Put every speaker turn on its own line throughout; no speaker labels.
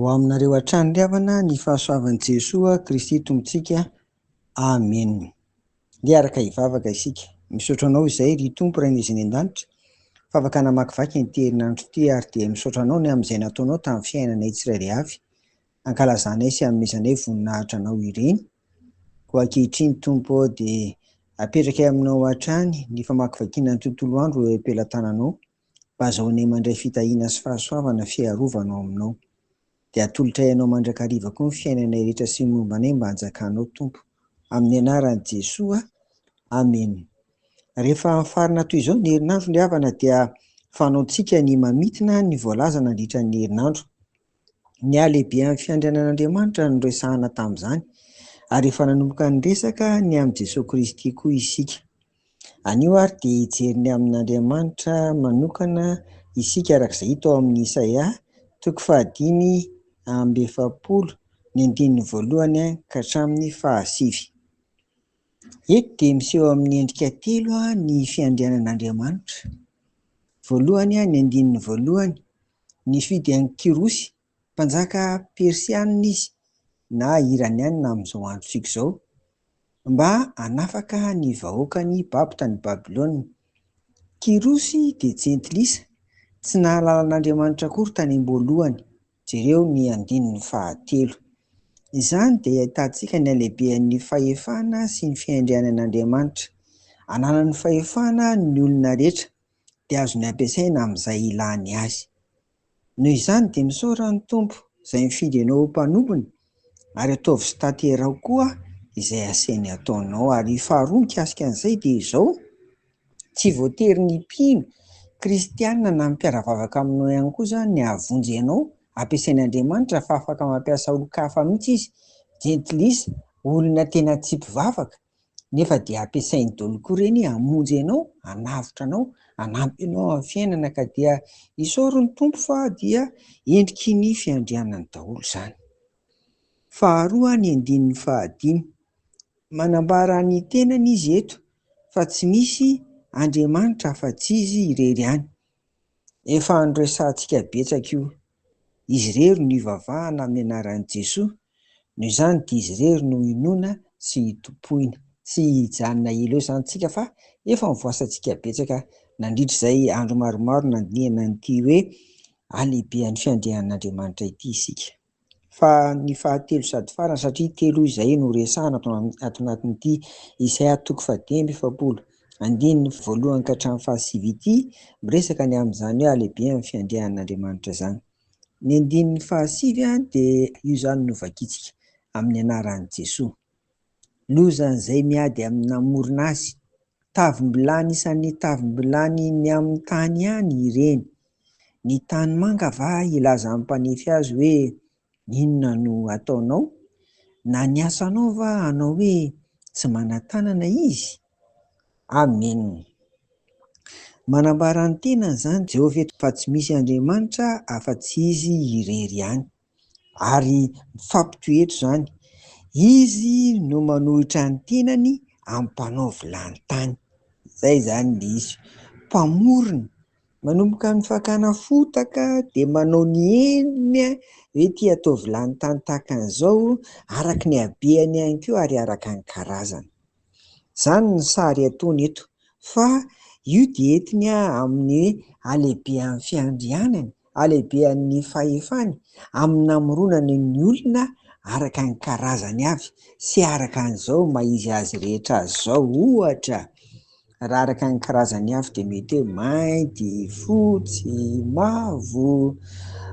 Ho aminareo hatrany ry havana ny fahasoavan'i Jesoa Kristy Tompontsika. Amena. Ndeha araka hivavaka isika. Misaotra Anao izay ry Tompo Rainay izay any an-danitra fa afaka namakivaky an'ity herinandro ity ary dia misaotra Anao ny amin'izay nataonao tamin'ny fiainanay tsirairay avy. Ankalazanay sy anomezanay voninahitra Anao ireny. Koa ankehitriny Tompo ô dia apetrakay aminao hatrany ny famakivakiana ny tontolo andro eo am-pelatananao. Mba azahoanay mandray fitahiana sy fahasoavana fiarovana ao aminao. Dia atolotray anao mandrakariva koa ny fiainanay rehetra sy ny momba anay mba hanjakanao Tompo. Amin'ny anaran'i Jesoa. Amena. Rehefa mifarana toy izao ny herinandro ry havana dia fanaontsika ny mamintina ny voalaza nandritra ny herinandro. Ny halehibehan'ny fiandrianan'Andriamanitra no noresahana tamin'izany ary efa nanomboka niresaka ny amin'i Jesoa Kristy koa isika. Anio ary dia hijery ny amin'Andriamanitra manokana isika araka izay hita ao amin'ny Isaia toko faha-45 ny andininy voalohany ka hatramin'ny fahasivy. Eto dia miseho amin'ny endrika telo ny fiandrianan'Andriamanitra. Voalohany ny andininy voalohany, nifidy an'i Kyrosy, mpanjaka persianina izy na iranianina amin'izao androntsika izao, mba hanafaka ny vahoakany babo tany Babylona. Kyrosy dia jentilisa, tsy nahalala an'Andriamanitra akory tany am-boalohany. Jereo ny andininy fahatelo. Izany dia ahitantsika ny halehibehan'ny fahefana sy ny fiandrianan'Andriamanitra. Ananany fahefana ny olona rehetra, dia azony ampiasaina amin'izay ilany azy. Noho izany dia misaora ny Tompo izay nifidy anao ho mpanompony ary ataovy sy tanteraho koa izay asainy ataonao. Ary faharoa mikasika an'izay dia izao, tsy voatery ny mpino kristiana na ny mpiara-vavaka aminao ihany koa izany ny hahavonjy anao, ampiasain'Andriamanitra fa afaka mampiasa olon-kafa mihitsy izy, jentilisa, olona tena tsy mpivavaka. Nefa dia ampiasainy daholo koa ireny hamonjy anao, hanavotra anao, hanampy anao amin'ny fiainana ka dia isaory ny Tompo fa dia endriky ny fiandrianany daholo izany. Faharoa ny andininy fahadimy. Manambara ny tenany izy eto fa tsy misy Andriamanitra afa-tsy izy irery ihany. Efa noresahantsika betsaka io. Izy irery no ivavahana amin'ny anaran'i Jesoa, noho izany dia izy irery no inoana sy tompoina. Tsy hijanona ela eo izany tsika fa efa nivoasantsika betsaka nandritra izay andro maromaro nandinihana an'ity hoe halehibehan'ny fiandrianan'Andriamanitra ity isika. Fa ny fahatelo sady farany, satria telo izay no resahana ato ato anatin'ity Isaia toko faha-45, andininy voalohany ka hatramin'ny fahasivy ity, miresaka ny amin'izany hoe halehibehan'ny fiandrianan'Andriamanitra izany. Ny andininy fahasivy dia io izany no vakintsika amin'ny anaran'i Jesoa. Lozan'izay miady amin'ny namorona azy. Tavim-bilany isan'ny tavim-bilany ny amin'ny tany ihany ireny. Ny tanimanga va hilaza amin'ny mpanefy azy hoe, Inona no ataonao? Na ny asanao va hanao hoe, Tsy manan-tanana izy? Amena. Manambara ny tenany izany Jehovah eto fa tsy misy Andriamanitra afa-tsy Izy irery ihany. Ary mifampitohy eto izany. Izy no manohitra ny tenany amin'ny mpanao vilany tany. Izay izany ilay izy. Mpamorona. Manomboka amin'ny fakana fotaka dia manao ny endriny hoe ity atao vilany tany tahaka an'izao, araka ny habehany ihany koa ary araka ny karazany. Izany ny sary ataony eto. Fa io dia entiny amin'ny halehibehan'ny fiandrianany, halehibehan'ny fahefany, amin'ny namoronany ny olona araka ny karazany avy sy araka an'izao maha izy azy rehetra azy izao. Ohatra, raha araka ny karazany avy dia mety hoe mainty, fotsy, mavo,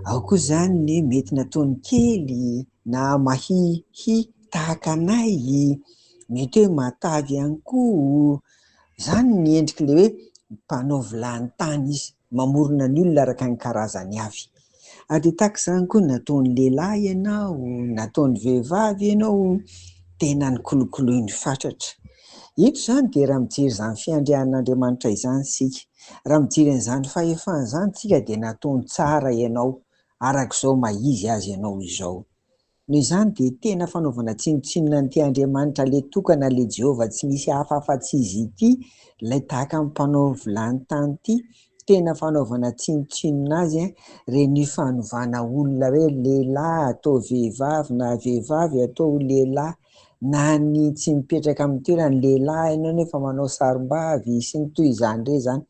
ao koa izany ny mety nataony kely na mahihy tahaka anay, mety hoe matavy ihany koa. Izany ny endrik'ilay hoe mpanao vilany tany izy, mamorona ny olona araka ny karazany avy. Ary dia tahaka izany koa, nataony lehilahy ianao, nataony vehivavy ianao, tena nikolokoloiny fatratra. Eto izany dia raha mijery izany fiandrianan'Andriamanitra izany isika, raha mijery an'izany fahefana izany isika dia nataony tsara ianao, araka izao maha izy azy ianao izao. Noho izany dia tena fanaovana tsinontsinona an'ity Andriamanitra ilay tokana ilay Jehovah tsy misy hafa afa-tsy Izy ity, ilay tahaka ny mpanao vilany tany ity, Tena fanaovana tsinontsinona azy ireny fanovana olona hoe lehilahy atao vehivavy na vehivavy atao lehilahy na ny tsy mipetraka amin'ny toerany lehilahy ianao nefa manao sarim-bavy sy ny toy izany ireny izany.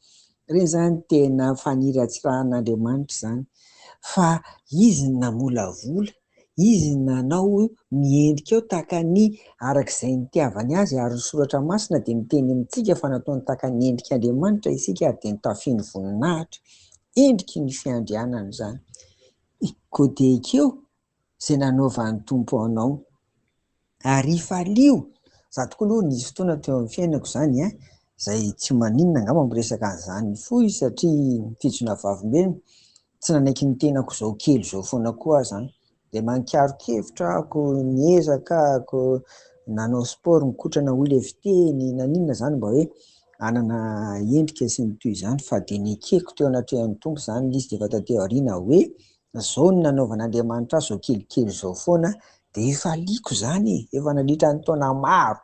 Ireny izany tena faniratsirahan'Andriamanitra izany fa izy no namolavola, izy no nanao ny endrikao tahaka ny araka izay nitiavany azy ary ny soratra masina dia miteny amintsika fa nataony tahaka ny endrik'Andriamanitra isika ary dia nitafiany voninahitra. Endriky ny fiandrianana izany. Koa dia ekeo izay nanaovan'ny Tompo anao. Ary ifalio! Za tokoa aloha nisy fotoana teo amin'ny fiainako izany an, izay tsy maninona angamba miresaka an'izany fohy satria fijoroana vavolombelona, tsy nanaiky ny tenako izao kely izao foana koa aho izany. Dia mankaro-kevitra ako, niezaka ako, nanao sport nikotrana hoy ilay fiteny, naninona izany mba hoe hanana endrika sy ny toy izany fa dia nekeko teo anatrehan'ny Tompo izany ilay izy dia efa taty aoriana hoe Zao no nanaovan'Andriamanitra ahy zao kelikely zao foana dia ifaliako izany e! Efa nandritra ny taona maro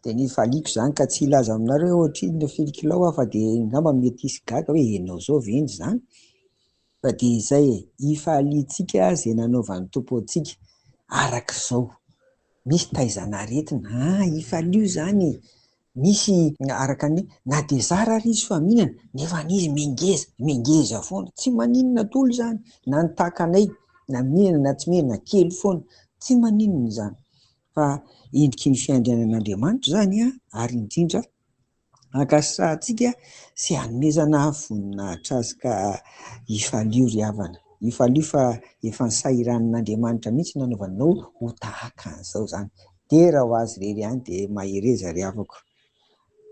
dia nifaliako izany ka tsy hilaza aminareo hoe ohatrinona firy kilao aho fa dia angamba mety hisy gaga hoe enao zao ve ndry izany? Fa dia izay e! Ifaliantsika izay nanaovan'ny Tompo antsika araka izao. Misy taizana aretina, ah ifalio izany e! Misy araka ny na dia zara ary izy fa mihinana nefa ny izy mihengeza, mihengeza foana, tsy maninona daholo izany na ny tahaka anay na mihinana na tsy mihinana kely foana, tsy maninona izany fa endriky ny fiandrianan'Andriamanitra izany an, ary indrindra ankasitrahantsika sy hanomezana voninahitra azy ka ifalio ry havana, ifalio fa efa nisahiranin'Andriamanitra mihitsy nanaovanao ho tahaka an'izao izany. Dera ho azy irery ihany dia mahereza ry havako.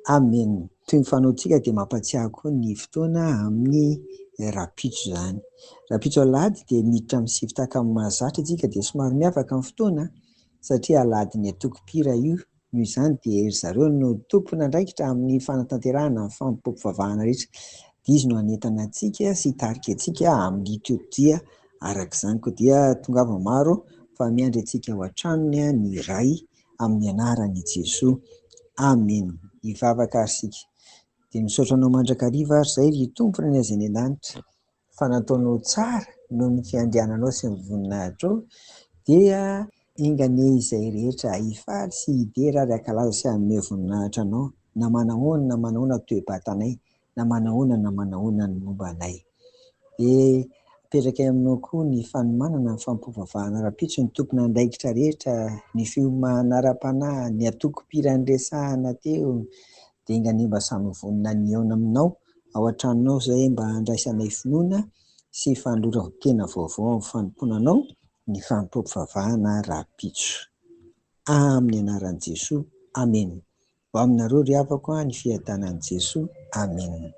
Amen. Toy ny fanaontsika dia mampatsiahy koa ny fotoana amin'ny rahampitso izany. Rahampitso alahady dia miditra amin'ny sivy tahaka ny mahazatra isika dia somary miavaka ny fotoana satria alahadin'ny antokom-pira io. Noho izany dia ry zareo no tompon'andraikitra amin'ny fanatanterahana ny fanompoam-pivavahana rehetra. Dia izy no hanentana antsika sy hitarika antsika amin'ny litorjia araka izany. Koa dia tongava maro fa miandry antsika ao an-tranony ny Ray amin'ny anaran'i Jesoa. Amena. Hivavaka ary isika. Dia misaotra anao mandrakariva ary izay ry Tompo Ray izay any an-danitra fa nataonao tsara noho ny fiandriananao sy ny voninahitrao dia enga anie izay rehetra hifaly sy hidera ary hankalaza sy hanome voninahitra anao na manahoana na manahoana toe-batanay na manahoana na manahoana ny momba anay. Dia apetrakay aminao koa ny fanomanana ny fampivavahana rahampitso, ny tompon'andraikitra rehetra, ny fiomanana ara-panahy, ny antokom-pira niresahana teo, dia enga anie mba samy ho vonona ny hihaona aminao ao an-tranonao izay mba handraisanay finoana sy fanoloran-tena vaovao amin'ny fanompoana anao ny fampivavahana rahampitso. Amin'ny anaran'i Jesoa. Amena. Ho aminareo ry havako ny fiadanan'i Jesoa. Amen.